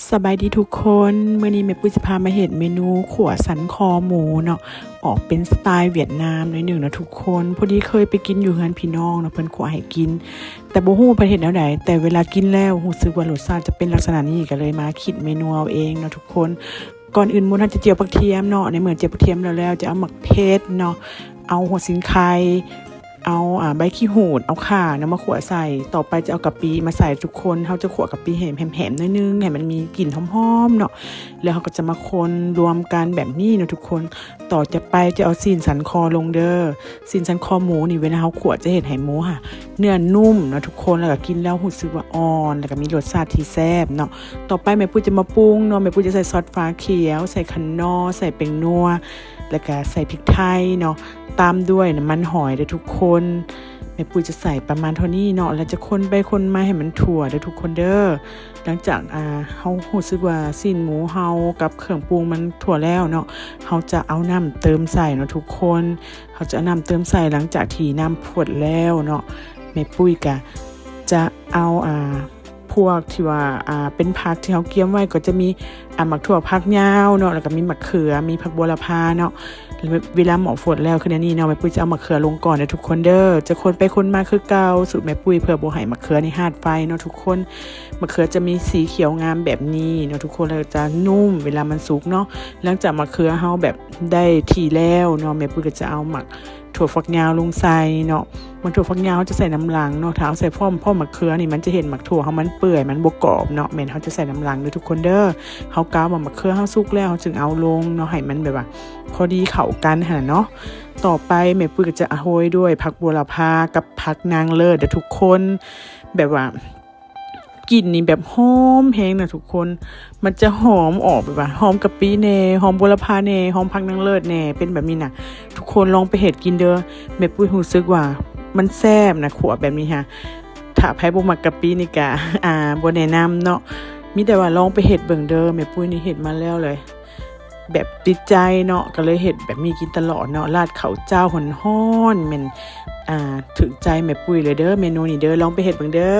ສະບາຍດີທຸກຄົນ, ມື້ນີ້ແມ່ປຸ້ຍຊິພາມາເຮັດເມນູຂົ້ວສັນຄໍໝູເນາະ, ອອກເປັນສະໄຕວຽດນາມໜ້ອຍໜຶ່ງເນາະທຸກຄົນ. ພໍດີເຄີຍໄປກິນຢູ່ເຮືອນພີ່ນ້ອງເນາະ, ເພິ່ນຂົ້ວໃຫ້ກິນ, ແຕ່ບໍ່ຮູ້ວ່າເພິ່ນເຮັດແນວໃດ, ແຕ່ເວລາກິນແລ້ວຮູ້ສຶກວ່າລົດຊາດຈະເປັນລັກສະນະນີ້, ກໍເລີຍມາຄິດເມນູເອົາເອງເນາະທຸກຄົນ. ກ່ອນອື່ນໝົດເຮົາຈະຈຽວຜັກທຽມເນາະ, ໃນເມື່ອຈຽວຜັກທຽມແລ້ວໆ ຈະເອົາໝາກເຜັດເນາະ, ເອົາຫົວສີໄຄ, ເອົາ ອາ ໃບຂີ້ຫູດ, ເອົາຂ່າເນາະມາຂົ້ວໃສ່. ຕໍ່ໄປຈະເອົາກະປິມາໃສ່ທຸກຄົນ. ເຮົາຈະຂົ້ວກະປິໃຫ້ແຫ້ມໆໜ້ອຍໜຶ່ງ, ໃຫ້ມັນມີກິ່ນຫອມໆເນາະ, ແລ້ວເຮົາກໍຈະມາຄົນລວມກັນແບບນີ້ເນາະທຸກຄົນ. ຕໍ່ຈາກໄປຈະເອົາຊີ້ນສັນຄໍລົງເດີ. ຊີ້ນສັນຄໍໝູນີ້ ເວລາເຮົາຂົ້ວຈະເຮັດໃຫ້ໝູຫາເນື້ອນຸ້ມເນາະທຸກຄົນ, ແລ້ວກໍກິນແລ້ວຮູ້ສຶກວ່າອ່ອນ ແລ້ວກໍມີລົດຊາດທີ່ແຊບເນາະ. ຕໍ່ໄປແມ່ປຸ້ຍຈະມາປຸງເນາະ, ແມ່ປຸ້ຍຈະໃສ່ຊອດຟ້າຂຽວ, ໃສ່ຂະໜໍ, ໃສ່ແປ້ງນົວ, ແລ້ວກະໃສ່ພິກໄທເນາະ, ຕາມດ້ວຍນ້ຳມັນຫອຍເດີທຸກຄົນ. ແມ່ປຸ້ຍຈະໃສ່ປະມານເທົ່ານີ້ເນາະ, ແລ້ວຈະຄົນໄປຄົນມາໃຫ້ມັນທົ່ວເດີທຸກຄົນເດີ. ຫຼັງຈາກ ອາ ເຮົາຮູ້ສຶກວ່າຊີ້ນໝູເຮົາກັບເຄື່ອງປຸງມັນທົ່ວແລ້ວເນາະ, ເຮົາຈະເອົານ້ຳເຕີມໃສ່ເນາະທຸກຄົນ. ເຮົາຈະເອົານ້ຳເຕີມໃສ່ຫຼັງຈາກທີ່ນ້ຳຟົດແລ້ວເນາະ. ແມ່ປຸ້ຍກະຈະເອົາ ອາ ພວກທີ່ວ່າ ອາ ເປັນຜັກທີ່ເຮົາກຽມໄວ້, ກໍຈະມີ ອາ ໝາກຖົ່ວຝັກຍາວເນາະ, ແລ້ວກໍມີໝາກເຂືອ, ມີຜັກບົວລະພາເນາະ. ເວລາໝໍ້ຟົດແລ້ວຄືແນວນີ້ເນາະ, ແມ່ປຸ້ຍຈະເອົາໝາກເຂືອລົງກ່ອນເດີທຸກຄົນເດີ. ຈະຄົນໄປຄົນມາຄືເກົ່າສູດແມ່ປຸ້ຍ ເພື່ອບໍ່ໃຫ້ໝາກເຂືອນີ້ຮາດໄຟເນາະທຸກຄົນ. ໝາກເຂືອຈະມີສີຂຽວງາມແບບນີ້ເນາະທຸກຄົນ, ແລ້ວຈະນຸ້ມເວລາມັນສຸກເນາະ. ຫຼັງຈາກໝາກເຂືອເຮົາແບບໄດ້ທີ່ແລ້ວເນາະ, ແມ່ປຸ້ຍກໍຈະເອົາໝາກຖົ່ວຝັກຍາວລົງໃສ່ເນາະ. ໝາກຖົ່ວຝັກຍາວເຮົາຈະໃສ່ນຳຫຼັງເນາະ, ຖ້າເຮົາໃສ່ພ້ອມ ພ້ອມໝາກເຂືອນີ້ ມັນຈະເຮັດໝາກຖົ່ວເຮົາມັນເປື່ອຍ, ມັນບໍ່ກອບເນາະ. ແມ່ນເຮົາຈະໃສ່ນຳຫຼັງເດີທຸກຄົນເດີ. ເຮົາກະວ່າໝາກເຂືອເຮົາສຸກແລ້ວ ເຮົາຈຶ່ງເອົາລົງເນາະ, ໃຫ້ມັນແບບວ່າພໍດີເຂົ້າກັນຫັ້ນນະເນາະ. ຕໍ່ໄປແມ່ປຸ້ຍກໍຈະໂຮຍດ້ວຍຜັກບົວລະພາກັບຜັກນາງເລີດເດີທຸກຄົນ, ແບບວ່າ ກິ່ນນີ້ແບບຫອມແຮງນະທຸກຄົນ, ມັນຈະຫອມອອກແບບວ່າຫອມກະປິແດ່, ຫອມບົວລະພາແດ່, ຫອມຜັກນາງເລີດແດ່, ເປັນແບບນີ້ນະ. ທຸກຄົນລອງໄປເຮັດກິນເດີ, ແມ່ປຸ້ຍຮູ້ສຶກວ່າມັນແຊບນະ, ຂົ້ວແບບນີ້ຫາ. ຖ້າໃຜບໍ່ມັກກະປິນີ້ກະ ອາ ບໍ່ແນະນຳເນາະ, ມີແຕ່ວ່າລອງໄປເຮັດເບິ່ງເດີ. ແມ່ປຸ້ຍນີ້ເຮັດມາແລ້ວເລີຍ ແບບຕິດໃຈເນາະ, ກໍເລີຍເຮັດແບບນີ້ກິນຕະຫຼອດເນາະ. ລາດເຂົ້າຈ້າວຮ້ອນໆ ແມ່ນ ອາ ຖືກໃຈແມ່ປຸ້ຍເລີຍເດີ ເມນູນີ້ເດີ, ລອງໄປເຮັດເບິ່ງເດີ.